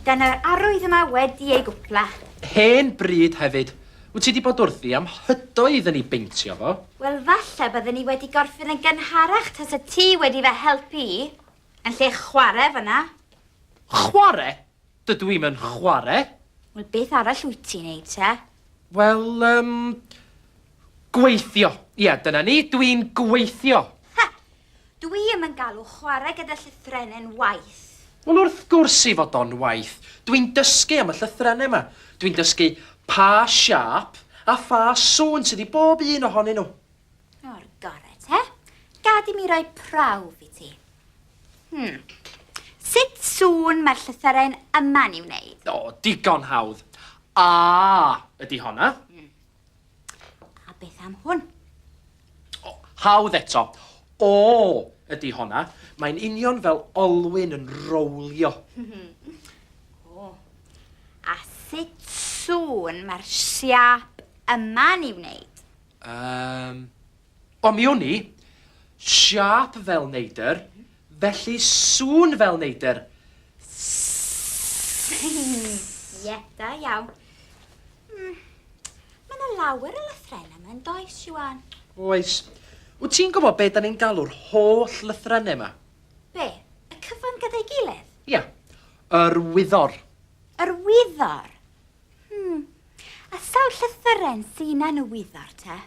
Dyna'r arwydd yma wedi ei gwpla. Hen bryd hefyd. Wyt ti 'di bod wrthi am hydoedd yn ei beintio fo. Wel, falle bydden i wedi gorffen yn gynharach tasa ti wedi fy helpu i, yn lle chwarae fan'na. Chwarae? Dydw i'm yn chwarae. Wel, beth arall wyt ti'n neud te? Wel, yym, gweithio. Ie, dyna ni, dwi'n gweithio. Ha! Dwi 'im yn galw chwarae gyda llythrenne'n waith. Wel, wrth gwrs ei fod o'n waith. Dwi'n dysgu am y llythrenne 'ma. Dwi'n dysgu pa siâp a pha sŵn sydd i bob un ohonyn nhw. O'r gore te. Gad i mi roi prawf i ti. Hmm. Sut sŵn mae'r llythyren yma'n ei wneud? O, digon hawdd. A ydy honna. Hmm. A beth am hwn? O, hawdd eto. O ydy honna. Mae'n union fel olwyn yn rowlio. o. A sut sŵn mae'r siâp yma'n ei wneud? Yym, o mi wn i. Siâp fel neidr, felly sŵn fel neidr. Sss. Ie, da iawn. Mm. Mae yna lawer o lythrennau yma, yn does, Iwan? Oes. Wyt ti'n gwybod be da ni'n galw'r holl lythrennau yma? Be? Y cyfan gyda'i gilydd? Ia. Yr wyddor. Yr wyddor? Hmm. A sawl llythyren sy 'na yn y wyddor te?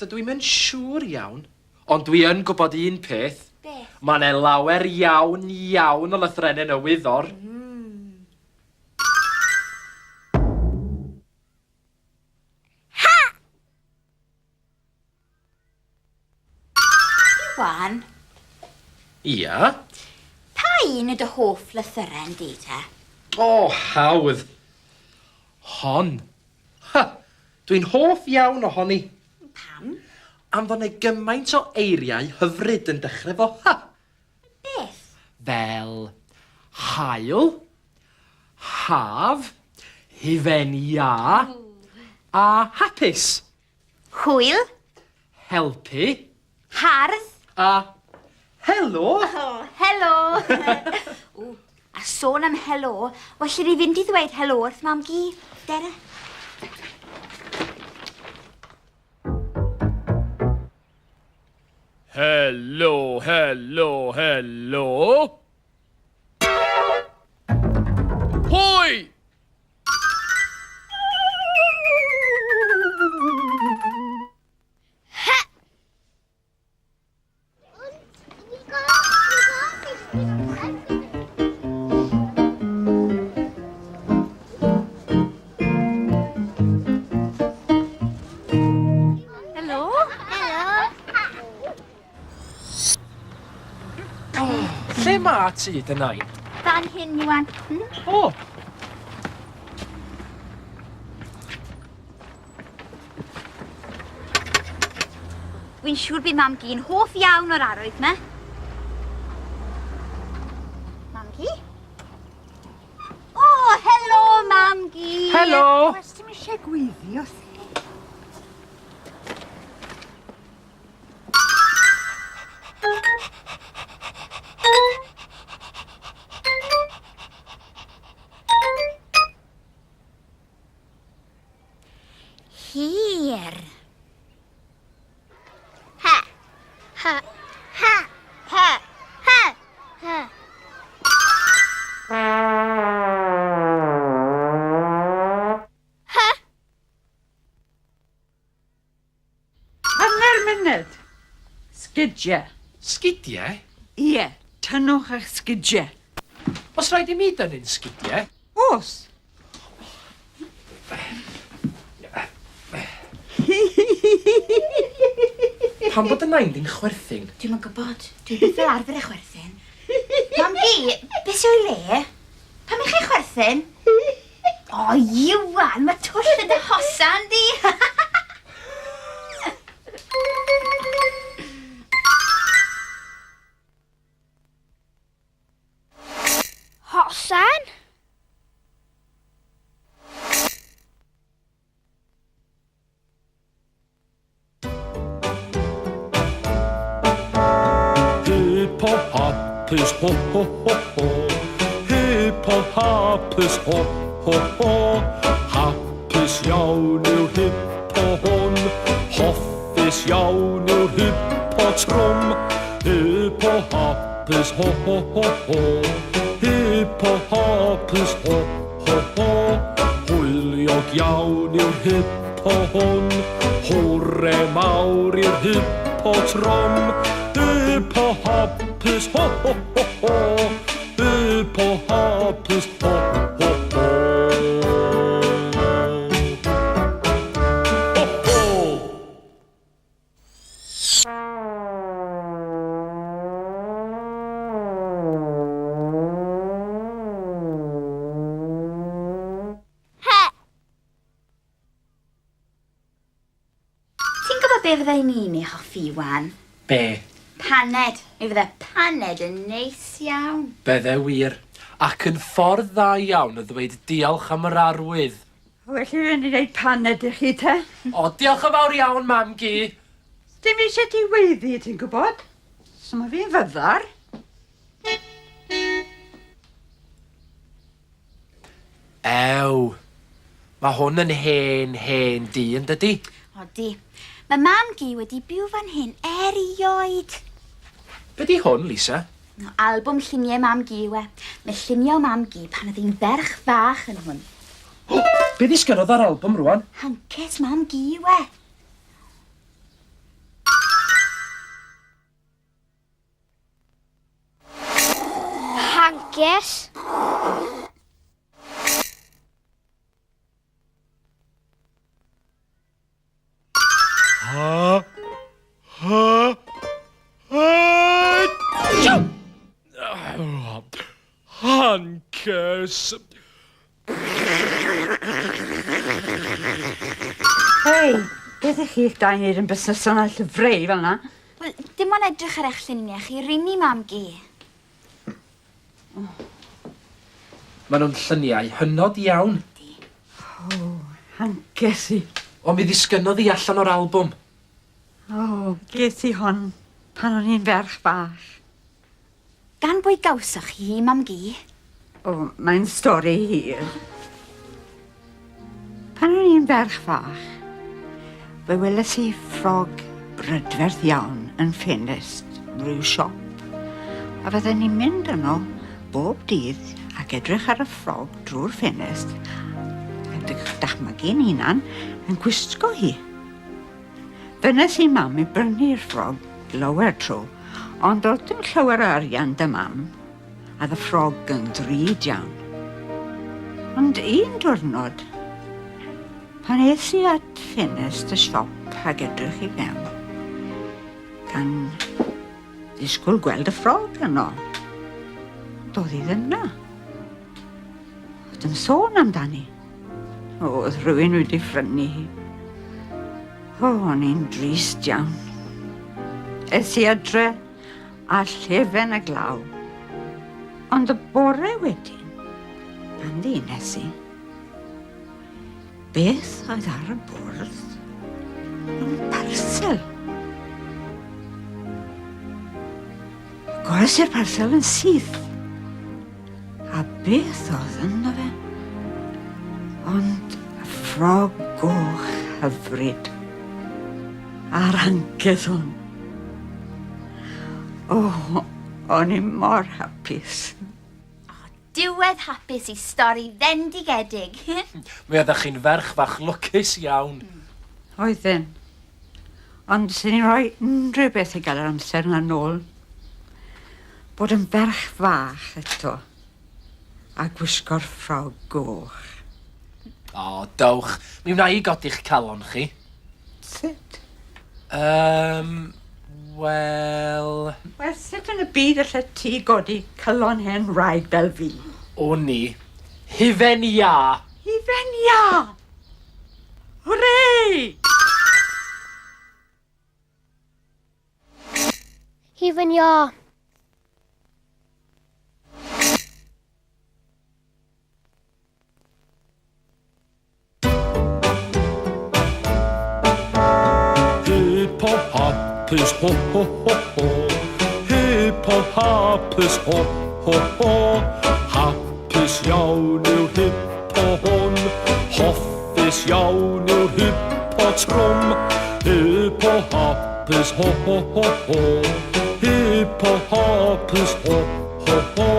Dydw i'm yn siŵr iawn. Ond dwi yn gwybod un peth. Beth? Mae 'ne lawer iawn, iawn o lythrennau yn y wyddor. Hmm. Ha! Iwan? Ia? Pa un yw dy hoff lythyren di te? O, hawdd. Hon. Ha! Dwi'n hoff iawn ohoni. Pam? Am fod 'ne gymaint o eiriau hyfryd yn dechrau 'fo hy. Beth? Fel haul, haf, hufen iâ, a hapus. Hwyl. Helpu. Hardd. A helo! O, helo! Ww, a sôn am helo, well i ni fynd i ddweud helo wrth mam-gu. Dere. Helo, helo, helo! Pwy? Helo. Helo. Lle ma tŷ dy nain? Fan hyn, Iwan. Hmm? O! Wy'n siŵr bydd mam-gu'n hoff iawn o'r arwydd 'ma. Mam-gu? O, helo, mam-gu! Helo! Oes dim eisiau gweiddi wrth Hir. H. H. H. H. H. H. H. Hanner munud. Sgidie. Sgidie? Ie, tynnwch eich sgidie. Oes rhaid i mi dynnu'n sgidie? Oes. Pam bod y nain di'n chwerthin? Dwi'm yn gwybod. Dwi byth fel arfer yn chwerthin. Mam-gu, be' sy o'i le? Pam i chi chwerthin? O, Iwan, mae twll yn dy hosan di! Hosan? Hip hop hapus ho ho ho ho. Hip. Hipo hapus ho ho ho. Hapus iawn yw'r hipo hwn. Hoffus iawn yw'r hipo trwm. Hipo hapus ho ho ho ho. Hipo hapus ho ho ho. Hwyliog iawn yw'r hipo hwn. Hwre mawr i'r hipo trwm. Hipo hapus ho ho ho ho. Hipo hapus ho ho ho. Ho ho! He. Ti'n gwybod be fydda i'n ei hoffi, Iwan? Be? Paned. Mi fydde paned yn neis iawn. Bydde wir. Ac yn ffordd dda iawn o ddweud diolch am yr arwydd. Well i fynd i wneud paned i chi te. O, diolch yn fawr iawn, mam-gu. Dim eisiau ti weiddi, ti'n gwybod? So mae fi'n fyddar. Ew. Mae hwn yn hen, hen dŷ, yn dydi? Odi. Mae mam-gu wedi byw fan hyn erioed. Be di hwn, Lisa? No, albwm lluniau mam-gu yw e. Mae lluniau mam-gu pan oedd hi'n ferch fach yn hwn. Be ddisgynnodd ar albwm rwan? Hancet mam-gu yw e. Hankes. Ha, ha, ha, Hankes. Hei, beth ych chi'ch dau'n neud yn busnes yna llyfrau fel yna? Wel, dim ond edrych ar eich lluniau chi, rini mam-gu. Maen nhw'n lluniau hynod iawn. O, hankes i. O, mi ddisgynnodd hi allan o'r albwm. O, ges i hon pan o'n i'n ferch fach. Gan bwy gawsoch chi hi, mam-gu? O, mae'n stori hir. Pan o'n i'n ferch fach, fe weles i ffrog brydferth iawn yn ffenest rhyw siop. A fydden ni'n mynd yno bob dydd ac edrych ar y ffrog drwy'r ffenest a dychmygu'n hunan yn gwisgo hi. Fe wnes i mam i brynu'r ffrog lawer tro, ond doedd dim llawer o arian 'da mam, a oedd y ffrog yn ddrud iawn. Ond un diwrnod, pan es i at ffenest y siop ac edrych i mewn, gan ddisgwyl gweld y ffrog yno, doedd hi ddim 'na. Oedd dim sôn amdani. O, oedd rhywun wedi phrynu hi. O, o'n i'n drist iawn. Es i adre a llefen y glaw. Ond y bore wedyn, pan ddines i, beth oedd ar y bwrdd ond parsel. Gores i'r parsel yn syth. A beth oedd ynddo fe? Ond ffrog goch hyfryd. A'r hancedd hwn. O, o'n i mor hapus. O, diwedd hapus i stori fendigedig. Mi oeddech chi'n ferch fach lwcus iawn. Oedden. Ond 'swn i'n rhoi unrhyw beth i gael yr amser 'na nôl. Bod yn ferch fach eto a gwisgo'r ffrog goch. O, dowch. Mi wna i godi'ch calon chi. Sut? Wel... Wel, sut yn y byd allet ti godi calon hen wraig fel fi? Wn i. Hufen iâ! Hufen iâ! Hwrê! Hufen iâ. Hip hop hapus ho ho ho ho. Hip hop hapus ho ho ho. Hapus. Hoffus iawn yw'r hipo hwn, hoffus iawn yw'r hipo trwm. Hipo hapus ho ho ho ho, hipo hapus ho ho ho.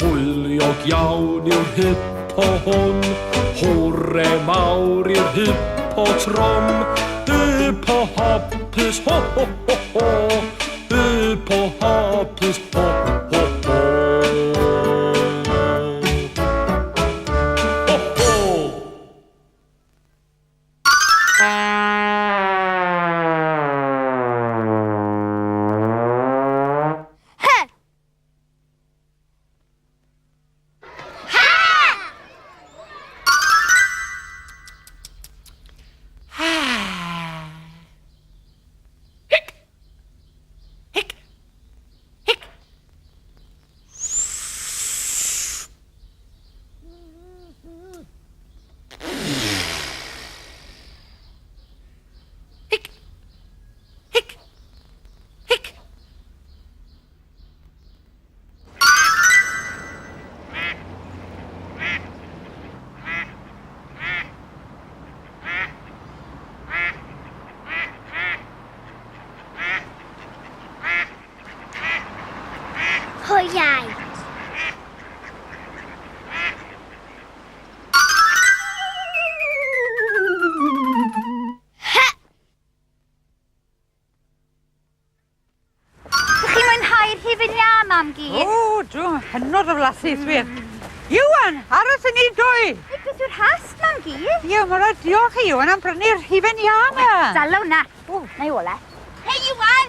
Hwyliog iawn yw'r hipo hwn, hwre mawr i'r hipo trwm. Hipo hapus ho ho ho ho, hipo hapus ho ho ho. Ho ho! H. Hic! Hic! Hic! Hic! Hic! Hic! Hwyau. H. Ych chi'n mwynhau'r hufen iâ, mam-gu? O, dw, hynod o flasus wir. Iwan, aros yn ni dwy. Ei, beth yw'r hast, mam-gu? Ie, mae rhaid diolch i Iwan am brynu'r hufen iâ 'ma. Dala hwnna. O, na i ola. Hei, Iwan!